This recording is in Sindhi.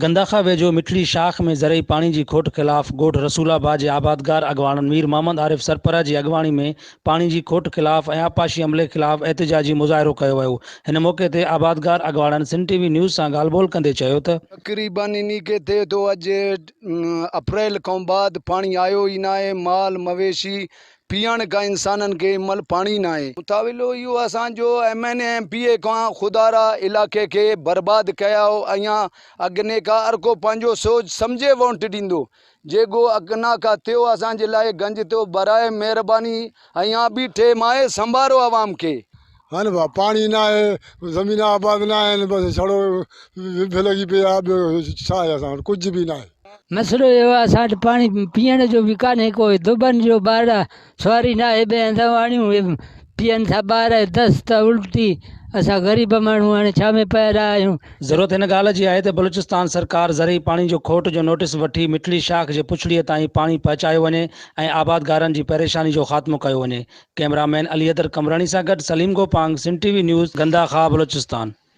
گنداخا ويجهو مٺڙي شاخ ۾ زرعي پاڻي جي کوٽ خلاف ڳوٺ رسول آباد جي آبادگار اڳواڻن مير محمد عارف سرپره جي اڳواڻي ۾ پاڻي جي کوٽ خلاف ۽ آبپاشي عملي خلاف احتجاجي مظاهرو ڪيو ويو هن موقعي تي آبادگار اڳواڻن سنڌ ٽي وي نيوز سان ڳالهه ٻولهه ڪندي چيو ته. تقريبن انهي کي ٿئي ٿو اڄ اپريل کان بعد پاڻي آيو ئي ناهي مال مويشي پيئڻ کان انسانن کي هن مهل پاڻي ناهي. متاولو اهو اسان جو M N A M P A کان خدارا علاقي کي برباد ڪيا هو اڃا اڳني کا هر ڪو پنهنجو سوچ سمجهي وونٽ ڏيندو جيڪو اڳنا کا ٿيو اسان جي لاء گنج ٿيو براء مهرباني اڃا بيٺي مائي سنڀارو عوام کي. هن ڀاء پاڻي ناهي زمين آباد ناهن بس ڇڙو وڀ لڳي پئي آهي ٻيو ڇا آهي اسان وٽ ڪجهه به ناهي. مسئلو اهو آهي اسان وٽ پاڻي پيئڻ جو به ڪانهي ڪو دٻن جو ٻار سواري ناهي ٻئي هنڌ آڻيون اهي پيئن ٿا ٻار دست الٽي اسان غريب ماڻهو هاڻي ڇا ۾ پيل آهيون. ضرورت هن ڳالهه جي آهي ته بلوچستان سرڪار زرعي پاڻي جو کوٽ جو نوٽيس وٺي مٺڙي شاخ جي پڇڙيء تائين پاڻي پهچايو وڃي ۽ آبادگارن جي پريشاني جو خاتمو ڪيو وڃي. ڪئميرا مين علي حيدر قمبراڻي سان گڏ Saleem Gopang, Sindh T V news, Gandakha, Balochistan.